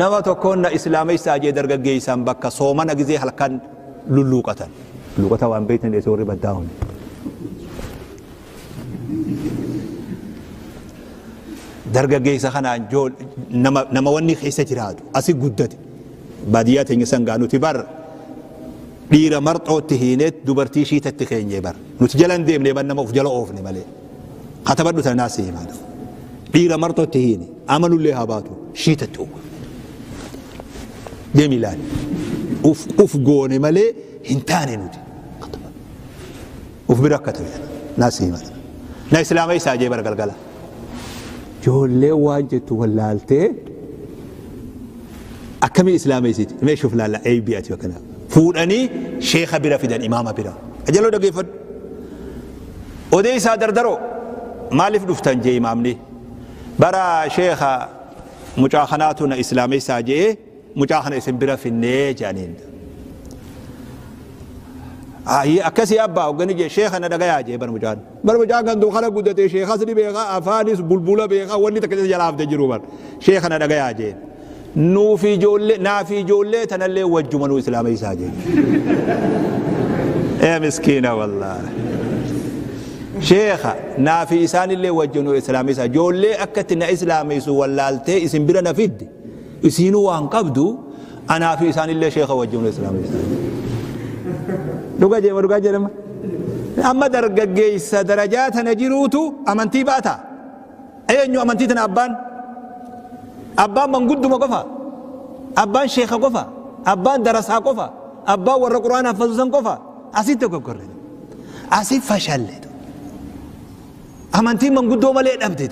Nama tokkoon na islaamessaa jee dargaggeessaan bakka soomana gizee halkan lulluuqatan. Lulluuqata waan beektan dheessee warri baddaa hundi. Dargaggeessa kanaan nama wanni keessa jiraatu asi guddate baadiyyaa teenya sangaa nuti bar dhiira marxootti hiineet dubartii shiitatti keenyee bar nuti jala hin deemne bar nama of jala oofne malee katabadhu tana naasii himaa dhufu dhiira marxootti hiine amanullee haa baatu shiitatti uwwa deemi ilaali uf goone malee hin taane nuti uf bira akka ta'e naasii himaa na islaama isaa jee bar galgala ijoollee waan jettu wallaaltee akkamii islaameessiti mee shuuf laalla eeybii ati bakka fuudhanii sheekha bira fidan imaama bira ajaloo dhageeffadhu odeessaa dardaroo maaliif dhuftan jee imaamni bara sheekha mucaa kanaatu na islaameessaa jee mucaa kana isin bira finnee jedhaniin. Ayi akkasii abbaa hoggani jee sheekha na dhagayaa jee bar mucaan. Bar mucaan kan duukana guddatee sheekhas ni beeka afaanis bulbula beeka wanni takka isa jalaa hafte jiru bar sheekha na dhagayaa jee. Nuufi ijoollee naafi ijoollee tanallee wajjuma nuu islaameessaa jee. Ee miskiina wallaahi. Sheekha naafi isaanillee wajjuma nuu islaameessaa ijoollee akkatti na islaameessu wallaaltee isin bira na fidde isiinuu waan qabdu anaafi isaanillee sheekha wajjuma nuu islaameessaa. Dhuga jeema dhugaa jedhama. Amma dargaggeessa darajaa tana jiruutu amantii baata. Eenyu amantii tana abbaan? Abbaan mangudduma qofa. Abbaan sheekha qofa. Abbaan darasaa qofa. Abbaan warra quraana haffazu san qofa. Asitti dogoggorre. Asi fashalle. Amantiin manguddoo malee dhabde.